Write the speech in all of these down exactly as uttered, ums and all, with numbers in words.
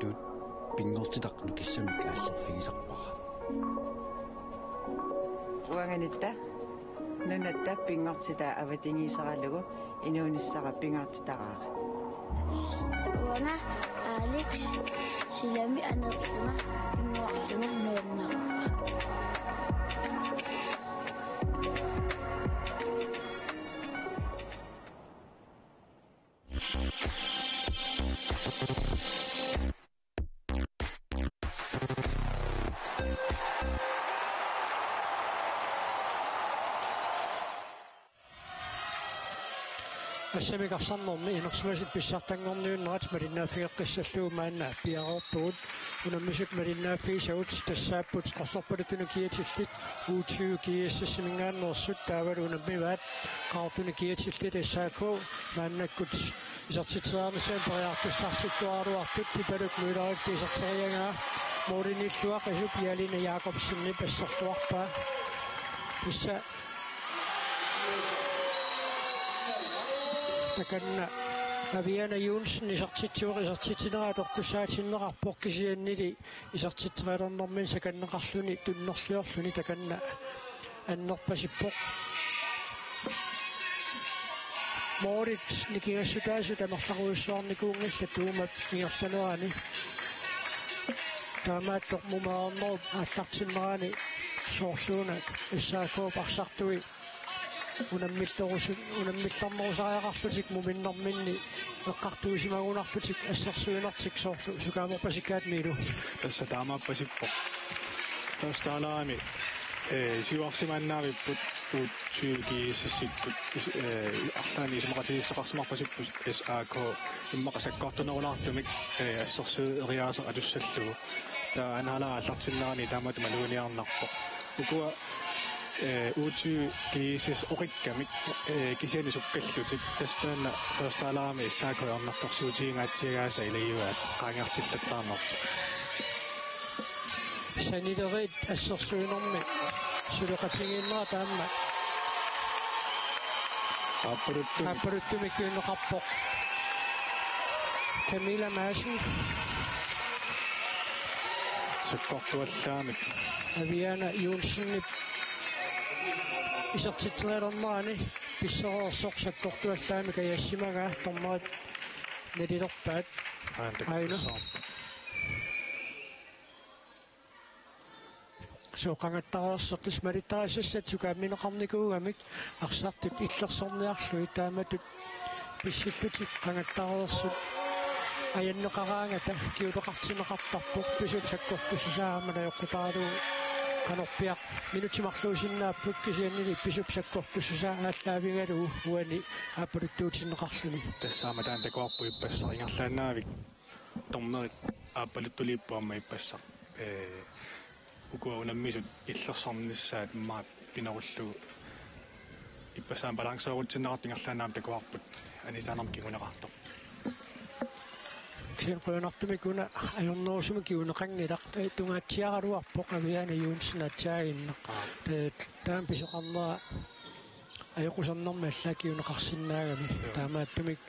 Aappaluttut pinngortitaq nukissamik aallerfigisarpara. Uanganitta nunatta pinngortitaa avatigisaralugu inuunissara pinngortitaraara. Uanga Alex, silami aneerlunga pinngortitaq nuanneraa. Assamik arsarnermi inersimasut pissartanngorniunnerat malinnaaffigeqqissallugu maanna piareerpugut. Unammisut malinnaaffigisagut tassaapput qorsorpaluttunik kiatillit U tyve G S S-iminngaanneersut, taavalu unammivaat Qaqortunik kiatillit S A K. Maannakkut isertitseriarnissamut periarfissarsilluaraluartut Pipaluk Møllerilli iserteriaraa, målimiilluaqisup Jalina Jakobsenip asserluarpaa. Tassa takanna Aviana Johnsen isertitsivoq, isertitsinera atortussaatinneqarpoq, kisiannili isertitserialernermini sakanneqarluni tunnerliorluni takanna annerpasippoq. Målit nikingassutaasut amerlaqarujussuarnikuunngillat uuma ingerlanerani. Taamaattoq mumeernerup aallartinnerani soorluuna S A K-p arsartui unammillerus-, unammillernerusariaqarlutik muminnerminni eqqartuisimagunarlutik assersuinertik soorlu sukaavorpasikkaat, Miilu? Tassa taamaappasippoq. Tassa taannaami, eh, siuarsimaannaavipput U tyve G S S-ikkut, eh, arlaannik isumaqatigiissuteqarsimarpasipput S A K immaqa sakkortunerulaartumik, eh, assersueriaaseq atussallugu. Taava anaalaa aallartinnerani taamatut maluginiarnarpoq. Ukua, eh, U tyve G S S oqikkamik, eh, kisianni sukkallutik. Tassa taanna førstehalvlegimi S A K ajornartorsiutigingaatsiagaasa ilagivaat qaangertillattaarnertik. Sanileriit assersuinermi suleqatigiinnera taama Aappaluttumik. Aappaluttumik kiunneqarpoq Camilla Madsen. Sakkortuallaamik. Aviana Johnsenip isertitserialernerani pissereersoq sakkortuallaamik ajassimagaa, dommerit nalilerpaat. Aana Aino. Takkussaarpoq. Sooq qangattareersut, tassa malittarisassat sukaammineqarnikuugamik arsartut illersorniarlugit taamatut pissillutik qangattareersut ajanneqaraangata kingulleqartinneqartarpoq, pisup sakkortussusaa aamma najoqqutaralugu qanorpiaq minutsit marluusinnaapput, kisiannili pisup sakkortussusaa aallaavigalugu uani aappaluttuutinneqarluni. Tassa aamma taanna takuarput ippassaq ingerlaannavik. Dommerit aappaluttuliipput aamma ippassaq. Ee, ukua unammisut illersornissaat immaqa pinerullugu ippassaq aamma balanceerutinneqartoq ingerlaannaq aamma takuarput anisaanermik kinguneqartoq. Kisianni qujanartumik una ajornerusumik kinguneqanngilaq, ee, tungaatsiaraluarpoq Aviana Johnsen aatsaaginnaq. Aa. Ee, taanna pisoqarnera ajoqusernermi allaat kinguneqarsinnaagami. Joo. Taamaattumik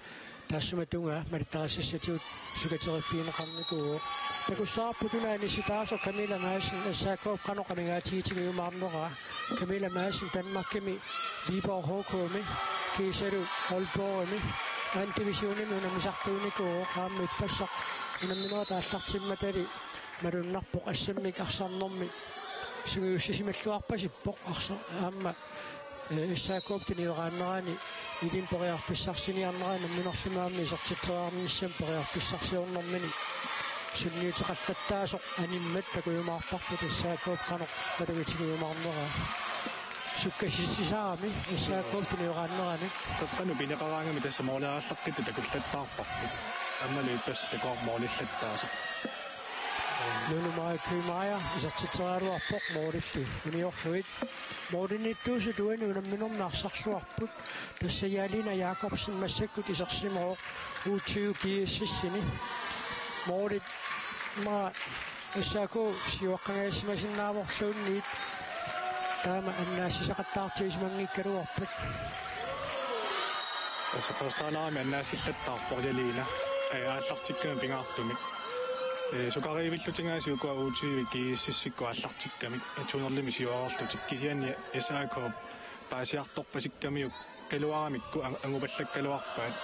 taassuma tungaa malittarisassatigut sukateriffigineqarnikuuvoq. Takussavarput una anissitaasoq Camilla Madsen, S A K-p qanoq amigaatigiumaarneraa. Camilla Madsen Danmarkimi Viborg H K-mi, kiisalu Aalborgimi, anden divisionimi unammisartuunikuuvoq, aamma ippassaq unamminerup aallartimmatali malunnarpoq, assammik arsarnermi sungiussisimalluarpasippoq arsa-, aamma, eh, S A K-p tunioraanerani ilinnut periarfissarsiniarnera, namminerlumi aamma isertitseriarnissamut periarfissarsiornermini sunniuteqallattaasoq animmat takujumaarparput S A K-p qanoq malugitigiumaarneraa. Sukkasitsisarami S A K-p tunioraanerani. Qeqqanut pineqaraangami tassa målip aallartikkut takullattaarparput. Aammalu ippassaq takuarput målillattaasoq. Lulu Maja Kymaja isertitseriaraluarpoq målilli uniorlugit. Målimiittuusut uani unamminermi arsarluarput. Tassa Jalina Jakobsen massakkut isersimavoq U tyve G S S-ini. Målit ma S A K siuaqqangajassimasinnaavorluunniit taama annaassisaqattaartigisimanngikkaluarpat. Tassa førstehalvlegimi annaassillattaarpoq Jalina. Ee, aallartikkami pingaartumik. Ee, sukariivillutigaasiuk ukua U tyve GSS-ikkut aallartikkamik, ee, tunerlimi siuarlutik, kisianni S A K paasiartorpasikkamiuk qiluaramikku ang-, angupallakkaluarpaat.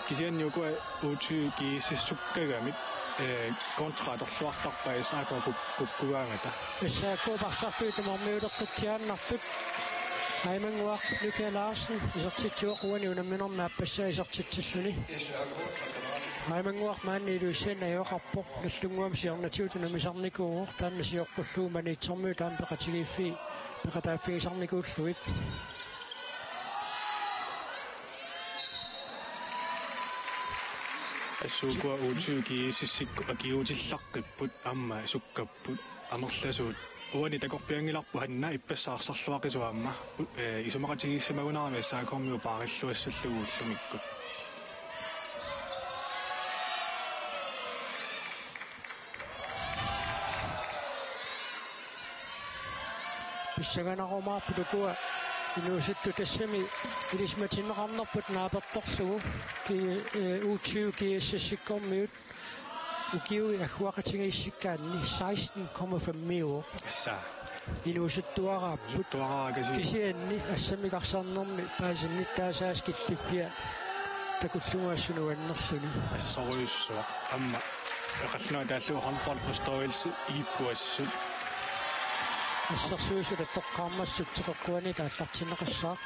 Kisianni ukua U tyve GSS-ikkut sukkagamik, ee, kontra atorluartarpaat S A K kuk-, kukkugaangata. S A K parsartui tamarmiuleqqitsiaannartut. Aimannguaq Mikael Larsen isertitsivoq, uani unamminermi aappassaa isertitsilluni. Aimannguaq maani ilusianni ajugaqarpoq, Nagdlunguami siornatigut unammisarnikuuvoq, taanna sioqqullugu Maniitsormiut aamma peqatigiiffi-, peqataaffigisarnikuullugit. Assut ukua U tyve GSS-ikkut akiguutillaqqippput aamma sukkapput amerlasuut. Uani takorpianngilarput Hanna, ippassaq arsarluaqisut aamma, ee, isumaqatigiissimagunarami S A K-miut paarilluassallugu ullumikkut. Pissanganarumaarput ukua inuusuttut, tassami ilisimatinneqarnerput naapertorlugu ki-, ee, U tyve GSS-ikkormiut ukiut agguaqatigiissikkaanni seksten komma fem-iuvoq. Tassa. Inuusuttuaraapput. Inuusuttuaraakasi. Kisianni assammik arsarnermi paasinnittaasaasa killiffia takullugu assut nuannerluni. Assorujussuaq. Aamma eqallunnguaq taallugu håndboldforståelse iippuassut. Assersuisut attoqqaarmassuk teqeqquanit aallartinneqassaaq.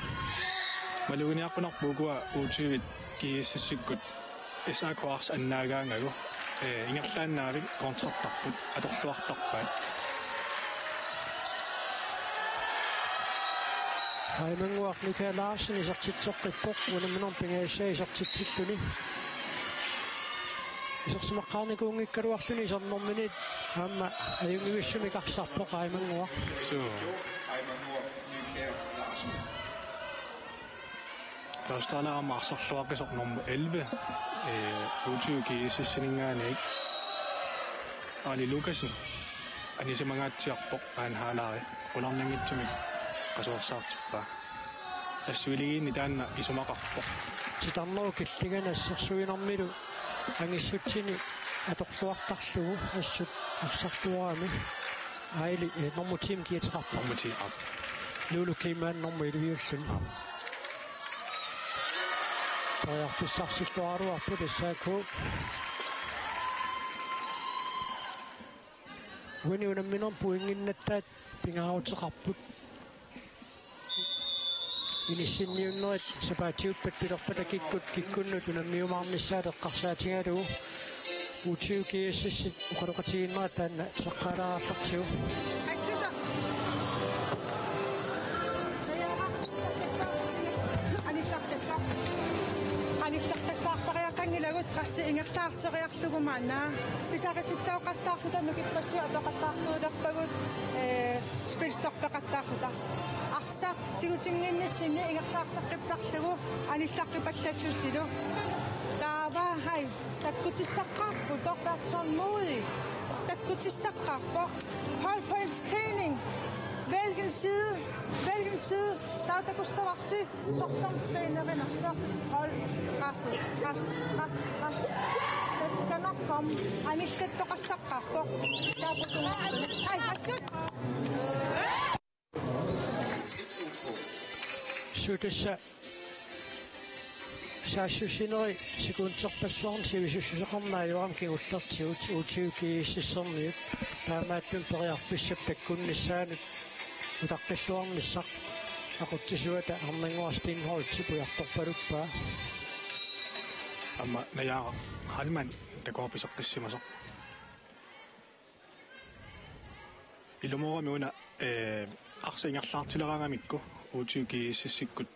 Maluginiarpunarpoq ukua U tyve GSS-ikkut S A K arsaq annaagaangagu, ee, ingerlaannavik kontrartarput atorluartarpaat. Aimannguaq Mikael Larsen isertitseqqippoq, unamminermi pingajussai isertitsilluni. Isersimaqqaarnikuunngikkaluarluni isernerminit aamma ajunngivissumik arsarpoq Aimannguaq. Suu. Taustana aamma arsarluaqisoq nummer elleve, ee, U tyve GSS-ininngaanniit, Ali Lukassen, anisimangaatsiarpoq, aana halvleg qularnanngitsumik qasuersaartippaa. Assut iligiinni taanna isumaqarpoq. Titarnerup killingani assersuinermilu angissutsini atorluartarlugu assut arsarluarami. Aili, eh, nummer ti-mik kiateqarpoq. Nummer ti, aap. Lulu Kleemann nummer elleve-ulluni. Periarfissarsilluaraluarput S A K. Uani unamminermi pointinnattaat pingaaruteqarput. Inissinniunnerit sapaatiuppat pilerpata kikkut kikkunnut unammiumaarnissaat eqqarsaatigalugu U tyve GSS-it oqaloqatigiinnerat taanna saqqaalaartartigu. Anillartakka. Anillartakkaartariaqanngilagut, qassit ingerlaarteriarlugu maanna. Pisaritittooqattaarluta, nukippassuit atoqattaartuulerpagut, ee, spilstoppeqattaarluta. Arsaq tigutinnginnissinni ingerlaarteqqittarlugu anillaqqipallallusilu. Taava, hej, takkutissaqqaarputoq, vær tålmodig. Takkutissaqqaarpoq. Hold på en screening. Vælg en side. Vælg en side. Taava takussavarsi. Sorleq screenerinersoq. Hold. Pres, pres, pres, pres. Det skal nok komme. Anillattoqassaqqaarpoq. Taava putunga. Hej, assut. Suut tassa saassussinerit sekunderpassuarni sivisussuseqarneq ajorami kingullertigut U tyve GSS-ermiut. Taamaattumik periarfissap takkunnissaanut utaqqilluarnissaq aqutsisuata Arnannguaq Steenholdt puiartorpaluppaa. Aamma Najaara Heilmann takuarput iseqqissimasoq. Ilumoorami una, eh, arsaq ingerlaartileraangamikku U tyve GSS-ikkut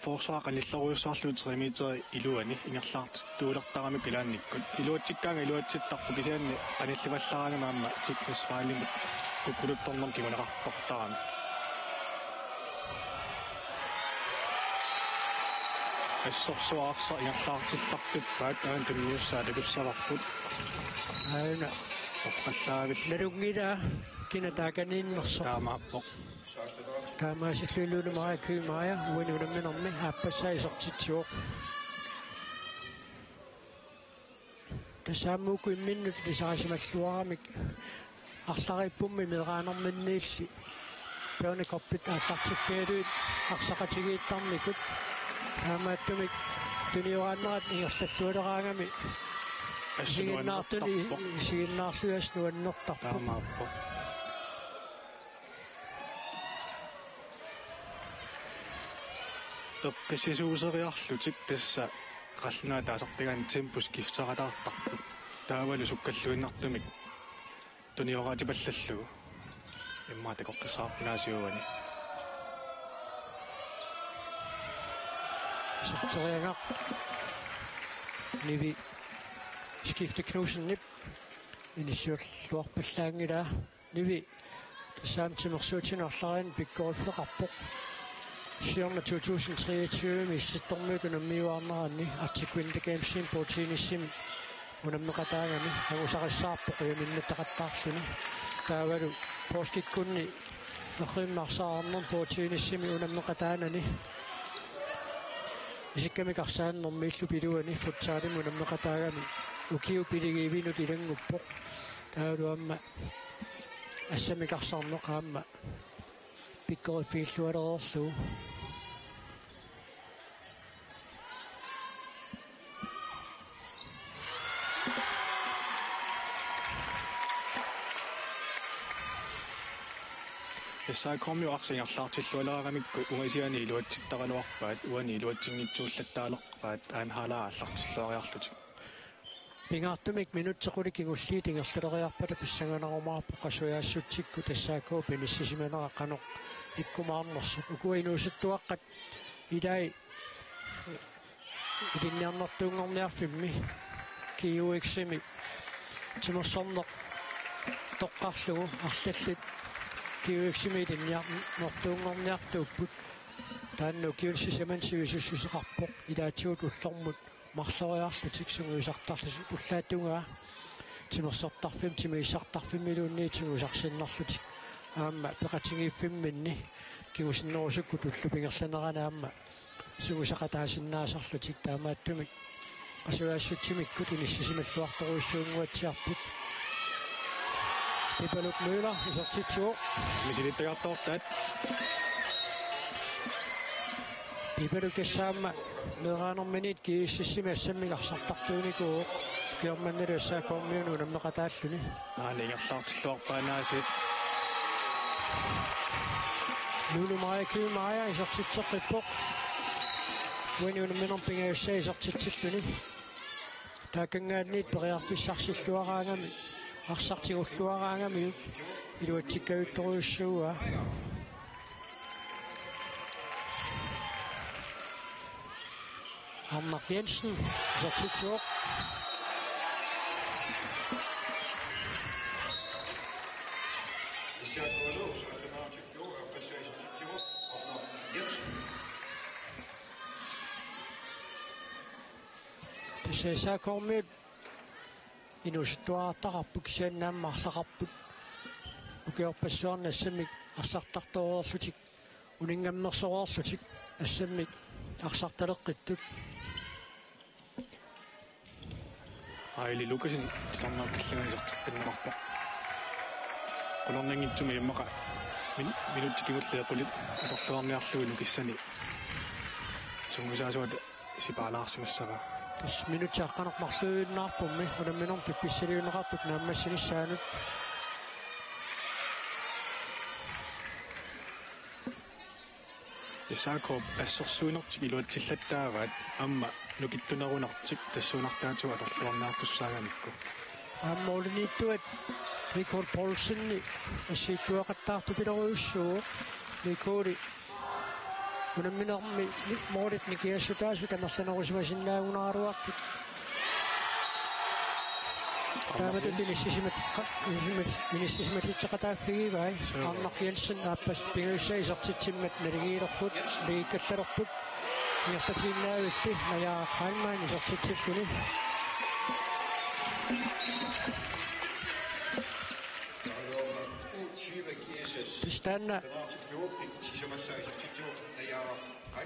forsvar qanillerujussuarlugu tre meter iluani ingerlaartittuulertaramikku ilaannikkut. Iluatsikkaanga iluatsittarpoq, kisianni qanillivallaraangami aamma teknisk fejlimut kukkuluttornermut kinguneqartortarami. Assorsuaq arsaq ingerlaartillartippaat, aana tunniussaa takussavarput. Aana. Oqallaavil. Nalunngilaa kina taakaniinnersoq. Taamaappoq. Taamaasilluinnarlugu Maja Ky Maja uani unamminermi aappassaa isertitsivoq. Tassaammut uku imminnut ilisarisimalluaramik arlariippummi meeraanerminniilli børnecuppit aallartikkaluit arsaqatigiittarnikut. Taamaattumik tunioraannerat ingerlallualeraangami isiginnaartuni isiginnaarluisoq nuannertarpoq. Taamaappoq. Eqqissisuuseriarlutik tassa qallunaat taasartagaanni tempo skifteqataartarput. Taavalu sukkalluinnartumik tunioraatipallallugu. Immaqa takoqqissaarput aasiit uani. Iserteriagaq Nivi Skifte Knudsenip inissiulluarpallaanngilaa. Nivi tassami timersuutinut arlalinnik pikkoriffeqarpoq. Siorna to tusind treogtyve-mi Issittormiut unammiuaarneranni Arctic Winter Gamesimi bordtennisimi unammeqataagami angusarissaarpoq ujaminnattaqattaarluni. Taavalu poorskikkunni nerrivimmi arsaarnermi bordtennisimi unammeqataanani isikkamik arsaannermi illup iluani futsalimi unammeqataagami ukiut piligivinut ilannguppoq. Taavalu aamma assammik arsarneq aamma pikkoriffigillualereerlugu. S A K-mi arsaq ingerlaartillualeraangamikku ungasiani iluatsittaraluarpaat, uani iluatsinngitsuullattaalerpaat, aana halaa aallartilluariarlutik. Pingaartumik minutsit qulit kingulliit ingerlaleriarpata pissanganarumaarpoq qasujaassutsikkut S A K-p inissisimanera qanoq ikkumaarnersoq. Ukua inuusuttuaqqat ilai ilinniarnertuunngorniarfimmi G U X-imi timersorneq toqqarlugu arlallit G U X-imi ilinniarnertuunngorniartuupput. Taanna ukiuni sisamani sivisussuseqarpoq, ilaatigut ullormut marloriarlutik sungiusartarlutik ullaap tungaa timersortarfimmi timissartarfimmiluunniit sungiusarsinnarlutik. Aamma peqatigiiffimminni kingusinnerusukkut ullup ingerlanerani aamma sungiusaqataasinnaasarlutik, taamaattumik qasujaassutsimikkut inissisimalluartorujussuunnguatsiarput. Pipaluk Møller isertitsivoq. Misilittagartoortaat. Pipaluk tassa aamma meeraanerminiit G S S-imi assammik arsartartuunikuuvoq. Ukioq manna S A K-miunut unammeqataalluni. Aana ingerlaartilluarpaat aasiit. Lulu Maja Kyed Maja isertitseqqippoq. Uani unamminermi pingajussaa isertitsilluni. Taakkanngaanniit periarfissarsilluaraangami, arsaq tigulluaraangamiuk iluatsikkajuttorujussuuaa. Arnaq Jensen isertitsivoq. Tassa S A K-miut inuusuttuarartaqarput, kisianni aamma arlaqarput. Ukiorpassuarni assammik arsartartoreerlutik, uninngammersoreerlutik assammik arsartaleqqittut. Aili Lukassen titarneq killingani isertippinneqarpoq. Qularnanngitsumik immaqa min-, minutsit kingulliit qulit atorluarniarlugit nukissani sungiusaasuata sipaalaarsimassavaa. Tassa minutsit aqqaneq-marluinnaarput unamminermi piffissaliunneqartup naammassinissaanut. S A K-p assersuinertik iluatsillattaavaat aamma nukittunerunartik tassuunartaatigut atorluarniartussaagamikku. Aamma målimiittuat Rikard Poulsen assiilluaqattaartupilorujussuuvoq. Rikard unamminermi målit nikingassutaasut amerlanerusimasinnaagunaraluartut. Taamatut inissisimat-, qa-, inissisimat-, inissisimatuuteqataaffigivai. Joo. Arnaq Jensen aappassap pingajussaa isertitsimmat naligiilerput, naligiikkallalerput. Ingerlatiinnavippi Naja Heilmann isertitsilluni. Tassa taanna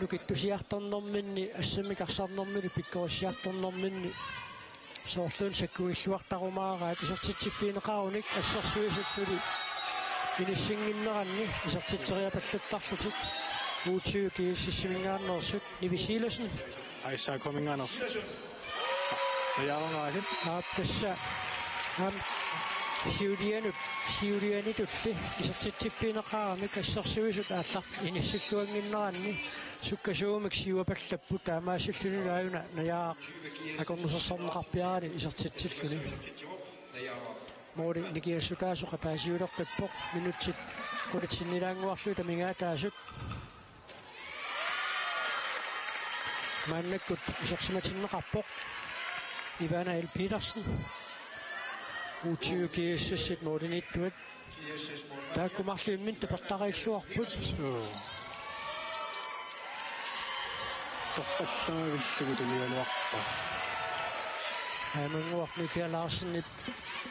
nukittusiartornerminni, assammik arsarnermini, pikkorissiartornerminni soorluuna sakkuilluartarumaaraat isertitsiffigineqarunik assersuisut suli inissinnginneranni isertitseriapallattarlutik U tyve GSS-iminngaanneersut. Nivi Silassen. Aisa komingaaners. Najaarangaasit. Aap, tassa. Aamma siulianut, siulianitulli isertitsiffigineqarunik assersuisut aallartut inissilluannginneranni sukkasuumik siuapallapput, taamaasillunilu aajuna Najaaraq akornusersorneqarpiarani isertitsilluni. Måli nikingassutaasoq ataasiuleqqippoq, minutsit qulit sinnilaannguarlugit amigaataasut. Maannakkut isersimatinneqarpoq Ivana L. Petersen. U tyve GSS-it målimiittuat. Taakku marluk imminnut tapertariilluarput. Joo. Torrallavillugu tunigaluarpaa. Aamannguaq Mikael Larsenip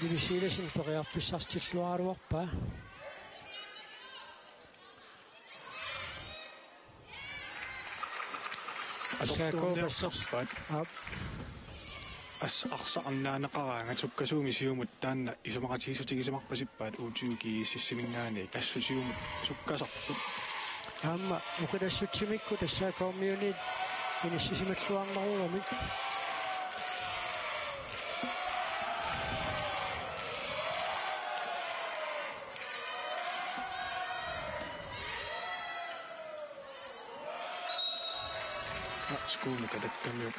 Nivi Silassen periarfissarsitilluaraluarpaa. S A K atortuunniarsarpaat. Aap. As-, arsaq arnaaneqaraangat sukkasuumik siumut taanna isumaqatigiissutigisimarpasippaat U tyve GSS-iminngaanniit, assut siumut sukkasarput. Aamma oqilassutsimikkut S A K-miunit inissisimalluarnerugamik. Aa, skuunuka takkamiuk.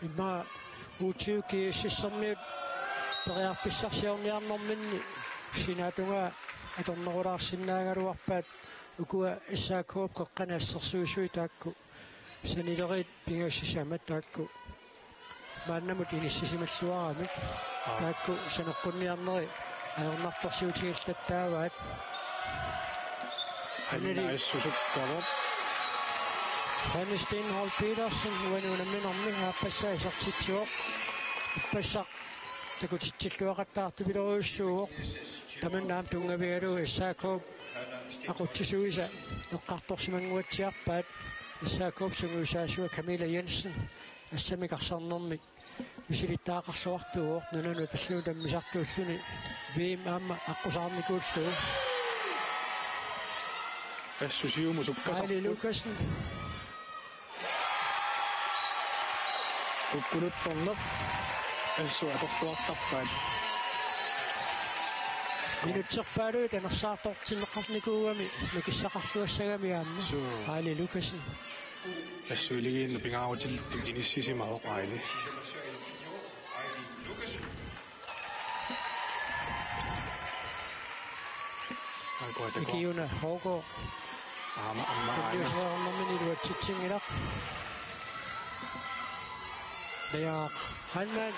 Immaqa U tyve GSS-ermiut periarfissarsiorniarnerminni sinaatungaa atornerulaarsinnaagaluarpaat, ukua S A K-p qeqqani assersuisui taakku sanileriit pingajussissaammat taakku maannamut inissisimalluaramik. Aa. Taakku saneqqunniarneri ajornartorsiutigillattaavaat. Hanna Anneli. Assusukkavoq. Hanne Steenholdt Petersen uani unamminermi aappassaa isertitsivoq. Ippassaq takutitsilluaqattaartupilorujussuuvoq. Tamanna aamma tunngavigalugu S A K aqutsisuisa eqqartorsimannguatsiarpaat. S A K-p sungiusaasua Camilla Jensen assamik arsarnermik misilittagaqarluartuuvoq, nunanut aperlunut tammisartuulluni V M aamma aqqusaarnikuullugu. Assut siumut sukkasarput. Aili Lukassen. Kukkunuttorneq. Assut atorluartarpaat. Minutserpaaluit anersaartortinneqarnikuugami nukissaqarluassagami aamma. Suu. Aili Lukassen. Assut iligiinnut pingaarutillugu inissisimavoq Aili. Aikuatako. Ikiuna Hårgaard. Aamma, aamma, aamma. Tunniusiornermini iluatsitsinngilaq. Najaaraq Heilmann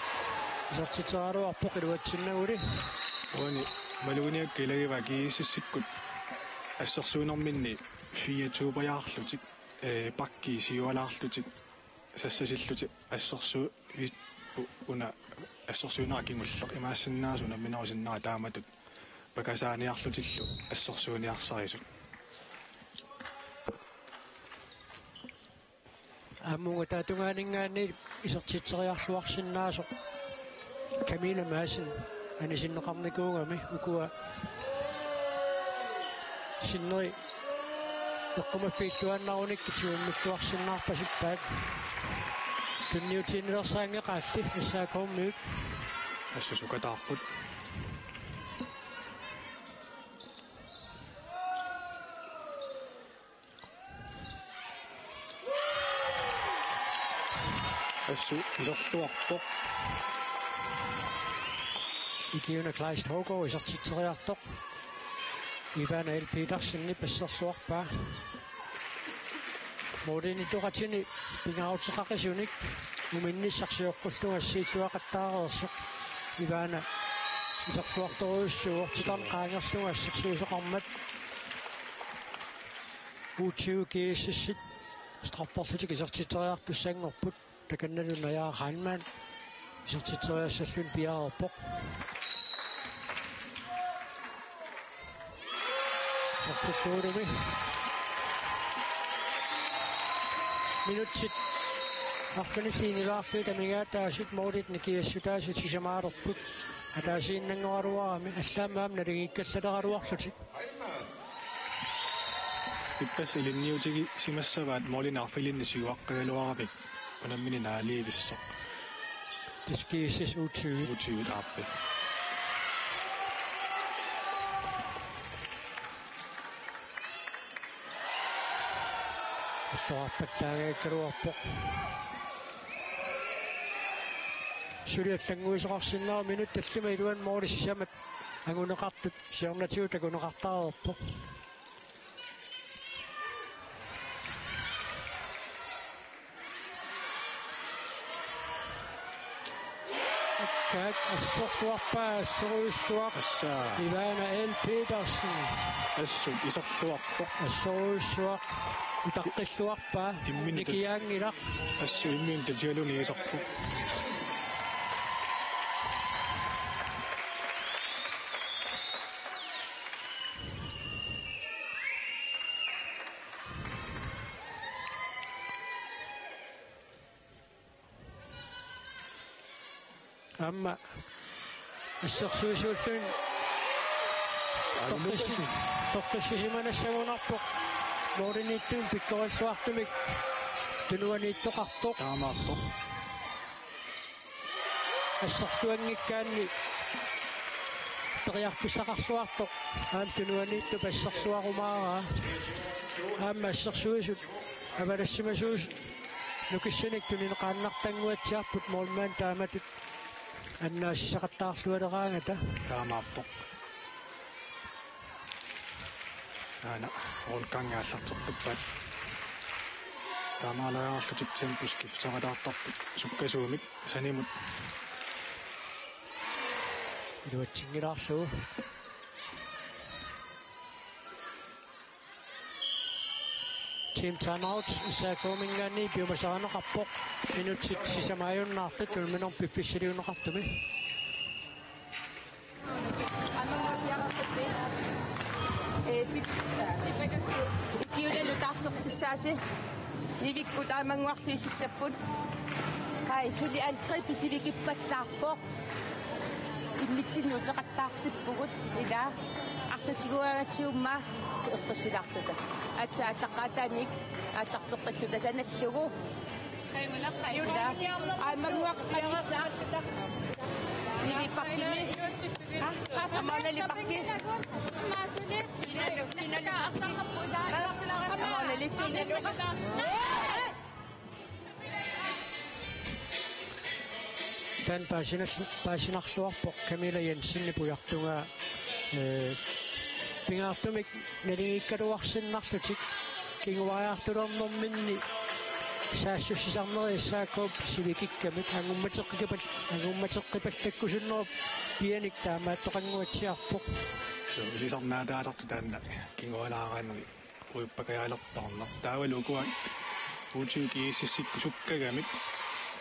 isertitseraluarpoq iluatsinnaguli. Uani maluginiakka ilagivaat GSS-ikkut assersuinerminni fire to-pajaarlutik, ee, bakkii siualaarlutik, sassasillutik assersuipput, una assersuinera kingulleq, imaassinnaavoq unamminerup sinnera taamatut pakasaaniarlutillu assersuiniarsarisut. Aamma uunga taava tungaaninngaanniit isertitseriarluarsinnaasoq Camilla Madsen anisinneqarnikuugami, ukua sinneri eqqumaffiilluinnarunikkit tigummiilluarsinnaarpasippaat. Tunniutiinnilersaanngeqaalli S A K-miut. Assut sukataarput. Assut iserluarpoq. Ikiuna Kleist Hårgaard isertitseriartoq. Ivana L. Petersenip asserluarpaa. Målimiittoqartuni pingaaruteqaqisunik uminnissaq sioqqullugu assiilluaqattaareersoq. Ivana iserluartorujussuuvoq, titarneq qaangerlugu assersuisoqarmat. U tyve GSS-it strafferlutik isertitseriartussanngorput. Takannalu Najaaraq Heilmann isertitseriassalluni piareerpoq. Isertitsilluni. Minutsit arfineq-sinnilaarfiit amigaataasut målit nikiassutaasut sisamaalerput. Ataasiinnanngoraluarami allaammi aamma naligiikkallaleraluarlutik. Ippassaq ilinniutigisimassavaat målinik arfilinnik siuaqqagaluaramik unammineq naaliivissoq. Tassa G S S U tyve. U tyve aappi. Assoraappallaangaakkaluarpoq. Suli allannguisoqarsinnaavoq minutsit tallimat iluanni måli sisamat anguneqartut siornatigut takuneqartareerpoq. Akkaat assorluarpaa, assorujussuaq. Tassa. Ivana L. Petersen. Assut iserluarpoq. Assorujussuaq. Utaqqilluarpaa. Imminut. Nikiaanngilaq. Assut imminut tatigaluni iserpoq. Aamma assersuisuulluni toqqissi-, toqqissisimanassagunarpoq. Målimiittumik pikkorilluartumik tunuaniittoqartoq. Taamaappoq. Assersuanngikkaanni periarfissaqarluartoq. Aamma tunuaniittup assersuarumaaraa. Aamma assersuisut avalassimasuusut nukissunik tunineqaannartannguatsiarput målmandip taamatut annaasissaqattaarlualeraangata. Taamaappoq. Aana rundgangi aallarteqqippaat. Taamaaliorlutik tempo skifteqataartarput sukkasuumik sanimut. Iluatsinngilaarlugu. Team timeout S A K-minngaanniit piumasarineqarpoq. Minutsit sisamaajunnaartut unamminermi piffissaliunneqartumi. Ikiunalu taarsertissaasi. Nivikkut aamannguarfiisissapput. Kai suli angribi sivikippallaarpoq. Immitsinnut uteqattaartippugut ila arsaq tigugaangatsigummaa eqqissilaarluta. Aatsaat aallaqqaataaniit aallarteqqilluta sanallugu. Siulleq aamannguaq qanissaq. Nivi Bakkimi. Aamma Nali Bakki. Aamma Nali. Taanna paasinal-, paasinarluarpoq Camilla Jensenip ujartugaa, ee, pingaartumik naligiikkaluarsinnarlutik kinguariartulernerminni saassussisarnerit S A K-p sivikikkamik angummateqqikipal-, angummateqqipallakkusunnerup pianik taamaattoqannguatsiarpoq. Suu, ilisarnaataasartoq taanna kingualaaraanni uippakajaalertarneq. Taavalu ukua U tyve G S S-ikkut sukkagamik,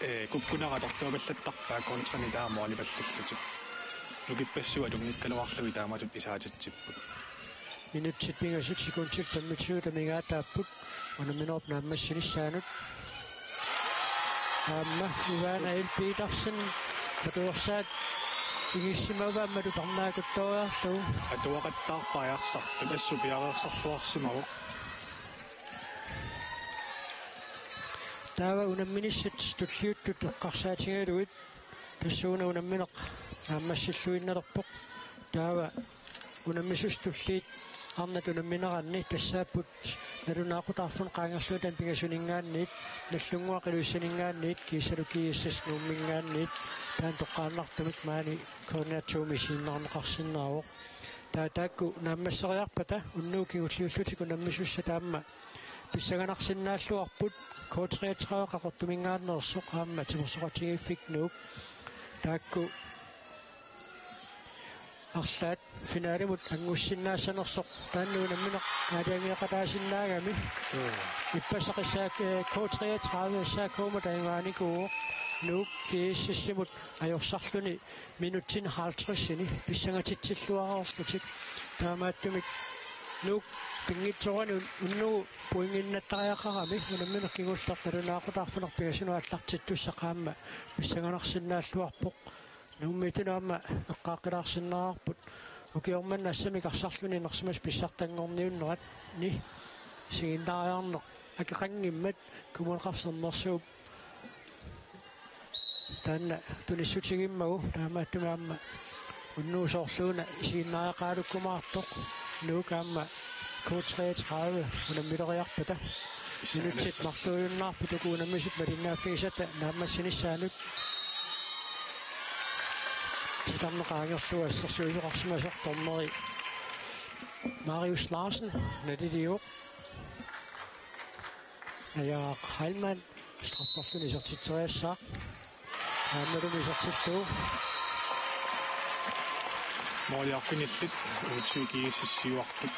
ee, kukkunerat atortuapallattarpaat kontranik taama målipallallutik. Nukippassuit atunngikkaluarlugit taamatut isaatitsipput. Minutsit pingasut sekundit femogtyve amigaataapput unamminerup naammassinissaanut. Aamma Ivana L. Petersen atuersaat igissimavaa aammalu tarnaakkuttoriarlugu. Atuaqattaarpaa arsartut assut piareersarluarsimavoq. Taava unamminissat tulliuttut eqqarsaatigalugit tassuuna unammineq naammassilluinnalerpoq. Taava unammisussat tulliit arnat unammineranni tassaapput nalunaaqutaq arfineq qaangerlugu taanna pingasuninngaanniit, Nagdlunguaq Ilulissaninngaanniit, kiisalu G S S Nuumminngaanniit, taanna toqqaannartumik maani K N R to-mi isiginnaarneqarsinnaavoq. Taava taakku naammasseriarpata unnugu kingulliullutik unammisussat aamma pissanganarsinnaalluarput. K treogtredive Qaqortuminngaanneersoq aamma timersoqatigiiffik Nuuk. Taakku arlaat finalimut anngussinnaassanersoq taanna unammineq aalajangeeqataasinnaagami. Suu. Ippassaq S A K, K treogtredive S A K-mut ajugaanikuuvoq, Nuuk G S S-imut ajorsarluni minutsini halvtredsini pissangatitsilluareerlutik. Taamaattumik Nuuk pinngitsoorani unnugu pointinnattariaqarami unammineq kingulleq nalunaaqutaq arfineq-pingasunut aallartittussaq aamma pissanganarsinnaalluarpoq. Nuummiittunut aamma eqqaaqqilaarsinnaavarput. Ukioq manna assammik arsarluni inersimasut pissartanngorniunnerat ni isiginnaariarneq akeqanngimmat Kommune Qaqortup sermersuup taanna tunissutigimmagu taamaattumik aamma unnugu soorluuna isiginnaariaqarukkumaartoq Nuuk aamma K treogtredive unammileriarpata. Minutsit marluujunnaarput uku unammisut malinnaaffigisatta naammassinissaannut. Titarneq qaangerlugu assersuisoqarsimasoq dommeri Marius Larsen naliliuvoq. Naja Heilmann strafferluni isertitseriassaaq. Aammalumi isertillugu. Måliarfinillit U tyve GSS siuartut.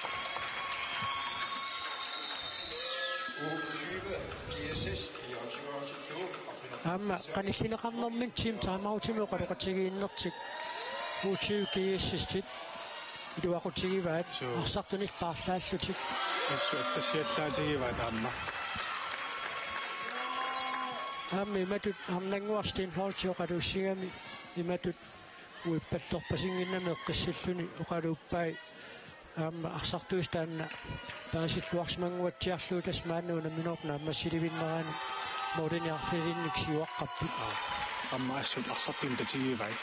U tyve GSS isertitseriassaaq. Aamma qanillineqarnermini team timeoutimik oqaloqatigiinnertik U tyve GSS-it iluaqutigivaat. Suu. Arsartunik paarlaallutik. Assut attassiallaatigivaat aamma. Aamma imatut Arnannguaq Steenholdtip oqaluussigami imatut uippallerpasinnginnami eqqissilluni oqaluuppai aamma arsartuusoq taanna paasilluarsimannguatsiarlugu tassa maanna unamminerup naammassilivinnerani målinik arfininnik siuaqqapput. Aamma assut arsartunik tatigivai.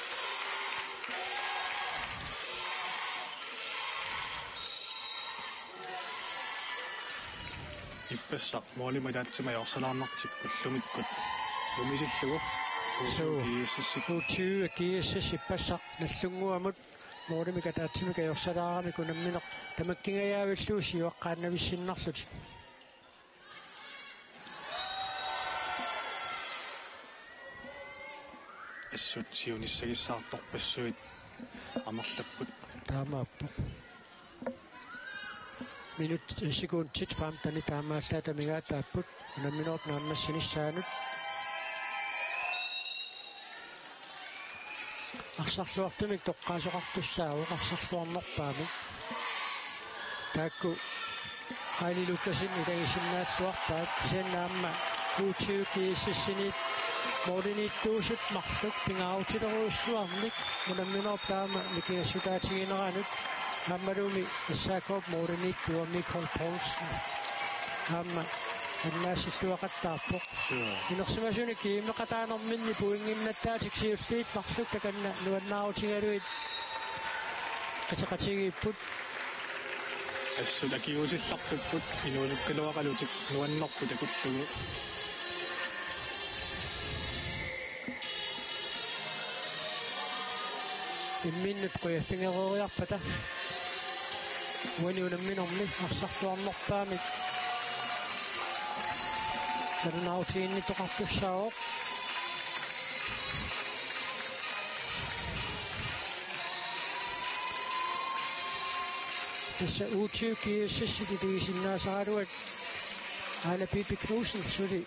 Ippassaq målimik ataatsimik ajorsalaarnertik ullumikkut lumisillugu. Suu. U tyve GSS-it. U tyve GSS ippassaq Nagdlunguamut målimik ataatsimik ajorsalaarami unammineq tamakkingajaavillugu siuaqqaannavissinnarlutik. Assut siunissagissaartorpassuit amerlapput. Taamaappoq. Minut, eh, sekundit femten taamaallaat amigaataapput unamminerup naammassinissaanut. Arsarluartumik toqqaasoqartussaavoq arsarluarnerpaamik. Taakku Aili Lukassen ilagisinnaalluarpaat kisianni aamma U tyve GSS-init måliniittuusut marluk pingaarutilerujussuarnik unamminerup taama nikingassutaatigineranut aammalumi S A K-p måliniittua Michael Poulsen aamma annaassissuaqattaarpoq. Suu. Inersimasunik kiimeqataanerminni pointinnattaatik siulliit marluk takanna nuannaarutigalugit qiteqatigiipput. Assut akiuusillartupput inuusukkaluaqalutik nuannerput takullugu. Imminnut qujaffigereeriarpata uani unamminermi arsarluarnerpaamik nalunaarutiginnittoqartussaavoq. Tassa U tyve GSS-it iligisinnaasaraluat Aala Pipi Knudsen suli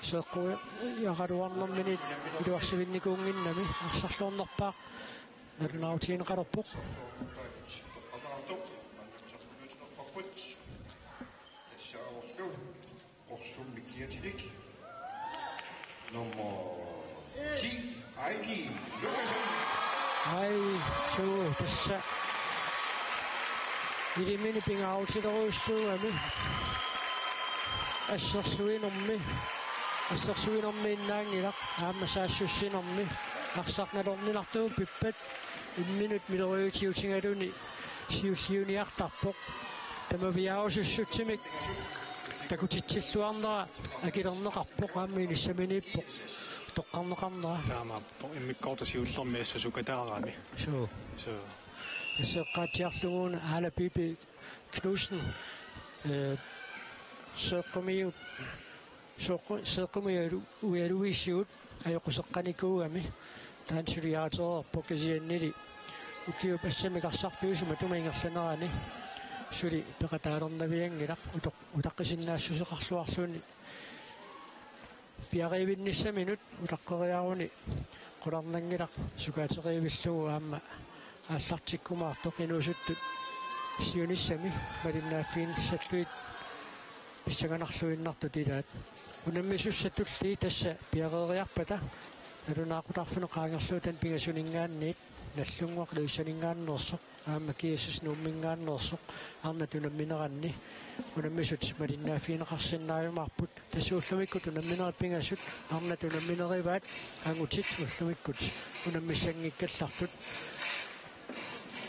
seeqquiaqaluarnerminit iluarsivinnikuunnginnami arsarluarnerpaaq nalunaarutigineqalerpoq. Qorsummi kiatilik. Nummer ti, Aili Lukassen. Ai, suu, tassa. Iliminut pingaarutilerujussuugami. Assersuinermi. Assersuinermiinnaanngilaq. Aamma saassussinermi. Arsaq nalorninartumut pippat. Imminut miloriutiutigaluni siulliuniartarpoq. Tamaviaarusussutsimik takutitsilluarnera akilerneqarpoq aamma inissaminiippoq toqqarneqarnera. Taamaappoq immikkoortoq siullermi assut sukataarami. Suu. Suu. Tassa eqqaatsiarlugu una Aala Pipi Knudsen, eh, seeqqumiut Seeqqu-, seeqqumiut ujaluisigut ajoquseqqanikuugami taanna suliareerpoq kisiannili ukiup assammik arsarpiusup matuma ingerlanerani suli peqataalernavianngilaq utoq-, utaqqisinnaassuseqarluarluni piariivinnissaminut utaqqeriaruni qularnanngilaq sukaateriivillugu aamma aallartikkumaartoq inuusuttut siunissami malinnaaffiginissallugit pissanganarluinnartut ilaat. Unammisussat tulliit tassa piareeriarpata nalunaaqutaq arfineq-qaangerlugu taanna pingasuninngaanniit Nagdlunguaq Ilulissaninngaanneersoq aamma G S S Nuumminngaanneersoq arnat unammineranni unammisut malinnaaffigineqarsinnaajumaarput. Tassa ullumikkut unamminerit pingasut arnat unamminerivaat angutit ullumikkut unammissanngikkallartut.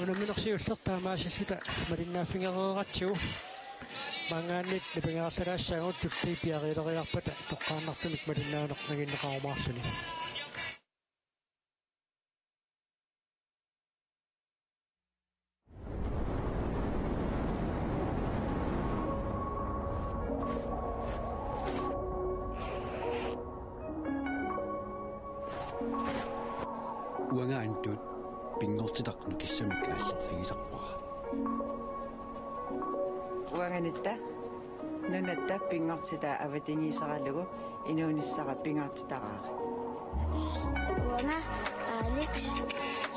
Unammineq siulleq taamaasilluta malinnaaffigereeratsigu maanngaanniit nipangerallataassaagut tulliit piareeriarpata toqqaannartumik malinnaaneq nanginneqarumaarluni. Uanga Antut pinngortitaq nukissamik aallerfigisarpara. Uanga Nitta nunatta pinngortitaa avatangiiseralugu inuunissara pingaartitaraara. Uanga Alex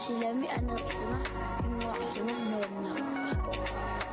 silami aneerlunga pingaartumik nuannaraara.